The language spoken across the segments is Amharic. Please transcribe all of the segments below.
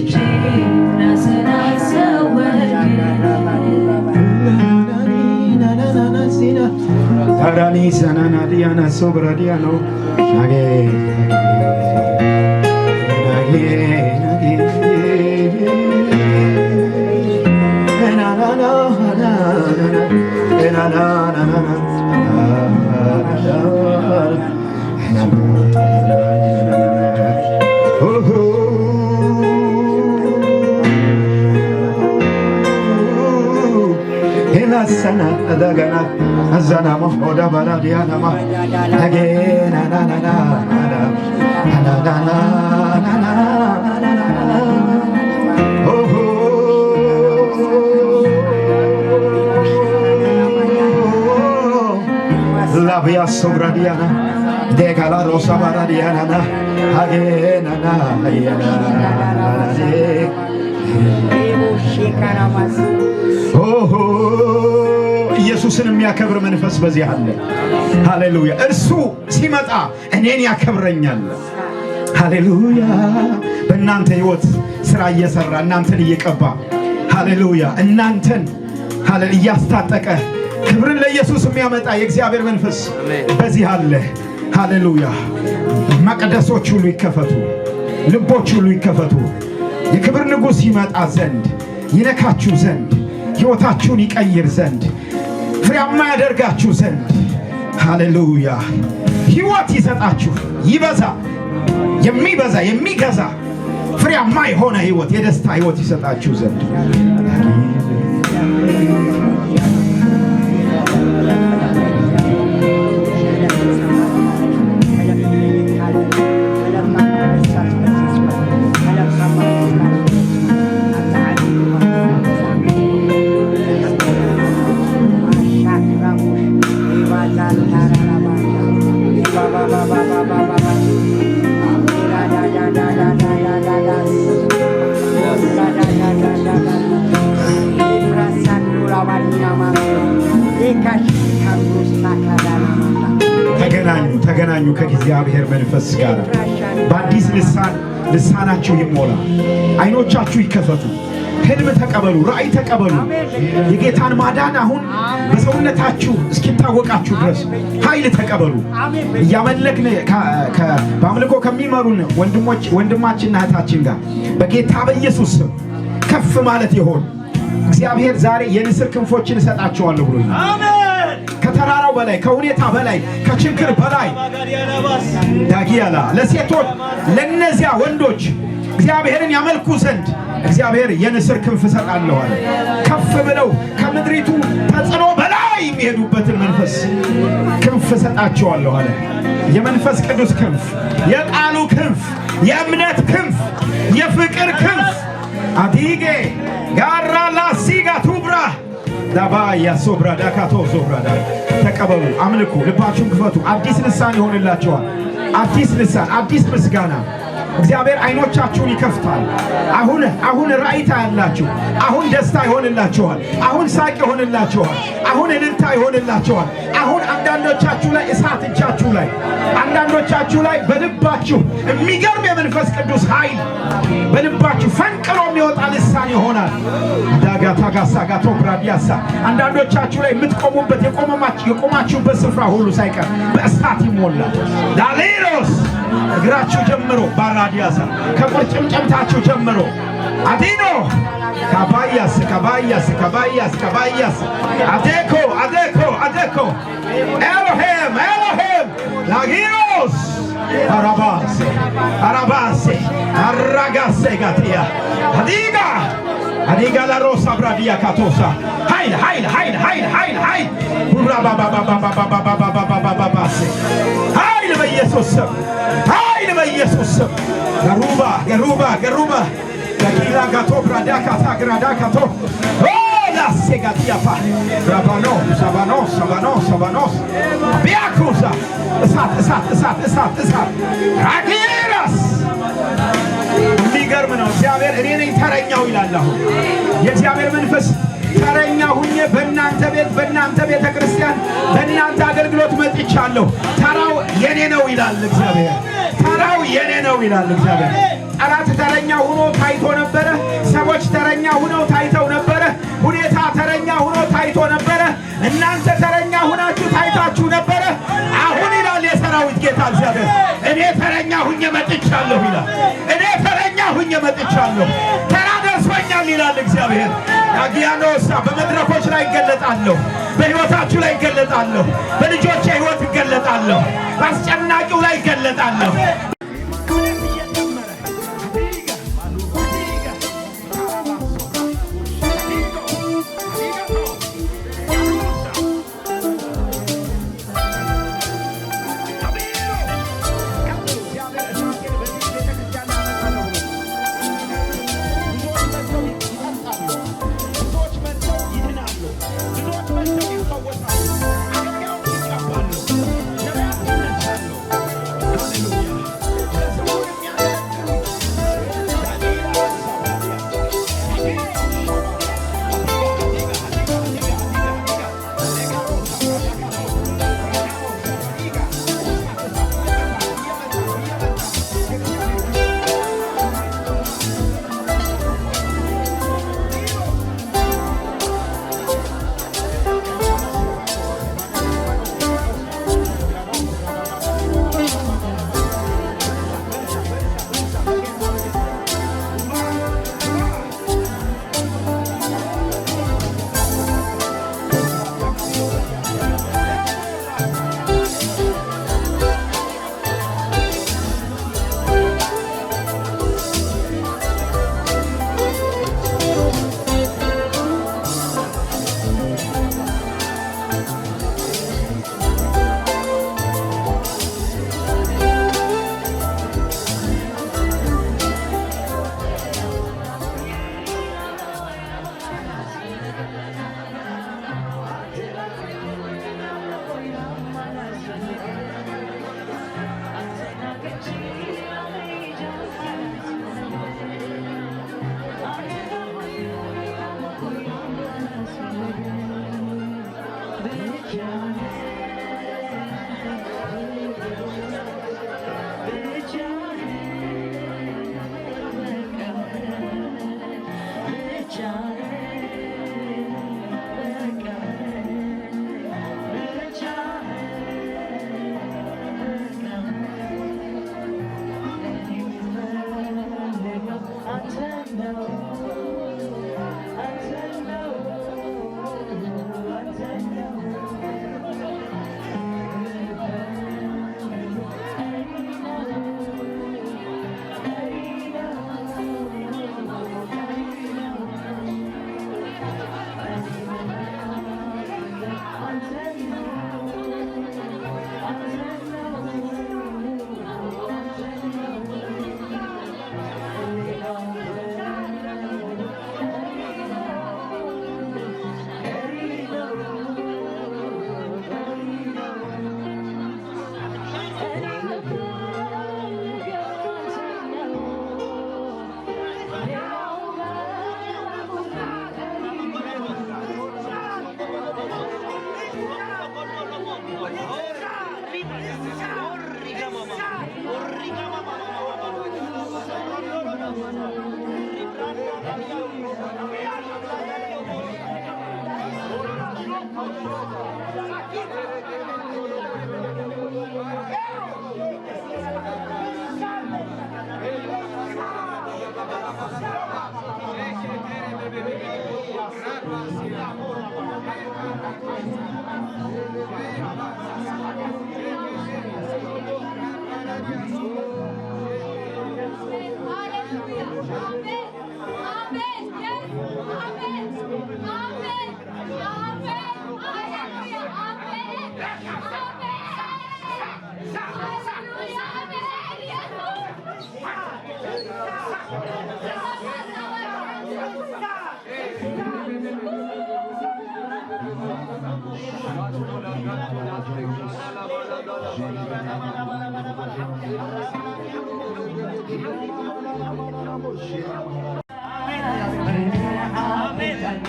ትቼ ራስን አልሰወርክም። ታራኒ ሰናና ዲያና ሶብራዲያኖ ናጌ ናጌ ናጌ ናናና ናናና ደገና አዘናሞ ኦዳ ባራዲያናማ ናጌናናናና ናናናናናናናና ላቪያ ሶብራዲያና ደጋላ ሮሳ ባራዲያናና ሀጌናና ኦሆ ኢየሱስን የሚያከብር መንፈስ በዚህ አለ። ሃሌሉያ! እርሱ ሲመጣ እኔን ያከብረኛል። ሃሌሉያ! በእናንተ ሕይወት ስራ እየሰራ እናንተን እየቀባ፣ ሃሌሉያ! እናንተን እያስታጠቀ ክብርን ለኢየሱስ የሚያመጣ የእግዚአብሔር መንፈስ በዚህ አለ። ሃሌሉያ! መቅደሶች ሁሉ ይከፈቱ፣ ልቦች ሁሉ ይከፈቱ። የክብር ንጉሥ ይመጣ ዘንድ፣ ይነካችሁ ዘንድ፣ ሕይወታችሁን ይቀይር ዘንድ፣ ፍሬያማ ያደርጋችሁ ዘንድ፣ ሃሌሉያ፣ ሕይወት ይሰጣችሁ ይበዛ የሚበዛ የሚገዛ ፍሬያማ የሆነ ሕይወት፣ የደስታ ሕይወት ይሰጣችሁ ዘንድ። ተገናኙ፣ ተገናኙ ከእግዚአብሔር መንፈስ ጋር። በአዲስ ልሳን ልሳናችሁ ይሞላ፣ አይኖቻችሁ ይከፈቱ፣ ህልም ተቀበሉ፣ ራእይ ተቀበሉ። የጌታን ማዳን አሁን በሰውነታችሁ እስኪታወቃችሁ ድረስ ኃይል ተቀበሉ። እያመለክን በአምልኮ ከሚመሩን ወንድሞች ወንድማችንና እህታችን ጋር በጌታ በኢየሱስ ስም ከፍ ማለት ይሆን። እግዚአብሔር ዛሬ የንስር ክንፎችን እሰጣቸዋለሁ ብሎኛል። ከተራራው በላይ፣ ከሁኔታ በላይ፣ ከችግር በላይ ዳጊያላ ለሴቶች፣ ለነዚያ ወንዶች እግዚአብሔርን ያመልኩ ዘንድ እግዚአብሔር የንስር ክንፍ እሰጣለሁ አለ። ከፍ ብለው ከምድሪቱ ተጽዕኖ በላይ የሚሄዱበትን መንፈስ ክንፍ እሰጣቸዋለሁ አለ። የመንፈስ ቅዱስ ክንፍ፣ የቃሉ ክንፍ፣ የእምነት ክንፍ፣ የፍቅር ክንፍ አዲጌ ጋራ ላሲጋ ቱብራ ዳባያ ሶብራ ዳካቶ ሶብራ ተቀበሉ፣ አምልኩ፣ ልባችሁን ክፈቱ። አዲስ ልሳን ይሆንላችኋል። አዲስ ልሳን፣ አዲስ ምስጋና። እግዚአብሔር አይኖቻችሁን ይከፍታል። አሁን አሁን ራእይ ታያላችሁ። አሁን ደስታ ይሆንላችኋል። አሁን ሳቅ ይሆንላችኋል። አሁን እልልታ ይሆንላችኋል። አሁን አንዳንዶቻችሁ ላይ እሳት እጃችሁ ላይ፣ አንዳንዶቻችሁ ላይ በልባችሁ የሚገርም የመንፈስ ቅዱስ ኃይል በልባችሁ ፈንቅሎ የሚወጣ ልሳን ይሆናል። ዳጋ ታጋሳ ጋቶ ብራዲያሳ አንዳንዶቻችሁ ላይ የምትቆሙበት የቆማችሁበት ስፍራ ሁሉ ሳይቀር በእሳት ይሞላል። ዳሌሮስ እግራችሁ ጀምሮ ባራዲያሳ ከቁርጭምጭምታችሁ ጀምሮ አዲኖ ካባያስ ካባያስ ካባያስ ካባያስ አዴኮ አዴኮ አዴኮ ኤሎሄም ኤሎሄም ላጊሮስ አራባሴ አራባሴ አራጋሴ ጋቲያ አዲጋ አዲጋ ላሮሳ ብራዲያ ካቶሳ ኃይል ኃይል ኃይል ኃይል ኃይል ኃይል ሁራባባባባባባባባባባባባሴ ኃይል በኢየሱስ ስም፣ ኃይል በኢየሱስ ስም፣ ገሩባ ገሩባ ገሩባ ጋኪላ ጋቶ ብራዳ ካታ ግራዳ ካቶ ላሴጋቲያፋ ራባኖ ሳባኖ ሳባኖ ሳባኖስ ቢያኩሳ እሳት እሳት እሳት እሳት እሳት ራጊራስ የሚገርም ነው። እግዚአብሔር እኔ ነኝ ተረኛው ይላል። አሁን የእግዚአብሔር መንፈስ ተረኛ ሁኜ በእናንተ ቤት፣ በእናንተ ቤተ ክርስቲያን፣ በእናንተ አገልግሎት መጥቻለሁ። ተራው የኔ ነው ይላል እግዚአብሔር። ተራው የኔ ነው ይላል እግዚአብሔር። ጠላት ተረኛ ሆኖ ታይቶ ነበረ። ሰዎች ተረኛ ሆነው ታይተው ነበረ። ሁኔታ ተረኛ ሆኖ ታይቶ ነበረ። እናንተ ተረኛ ሆናችሁ ታይታችሁ ነበረ። አሁን ይላል የሰራዊት ጌታ እግዚአብሔር፣ እኔ ተረኛ ሁኜ መጥቻለሁ ይላል። እኔ ተረኛ ሁኜ መጥቻለሁ። ተራ ደርሶኛል ይላል እግዚአብሔር። ያጊያኖሳ በመድረኮች ላይ እገለጣለሁ። በሕይወታችሁ ላይ እገለጣለሁ። በልጆቼ ሕይወት እገለጣለሁ። በአስጨናቂው ላይ እገለጣለሁ።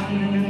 Amen.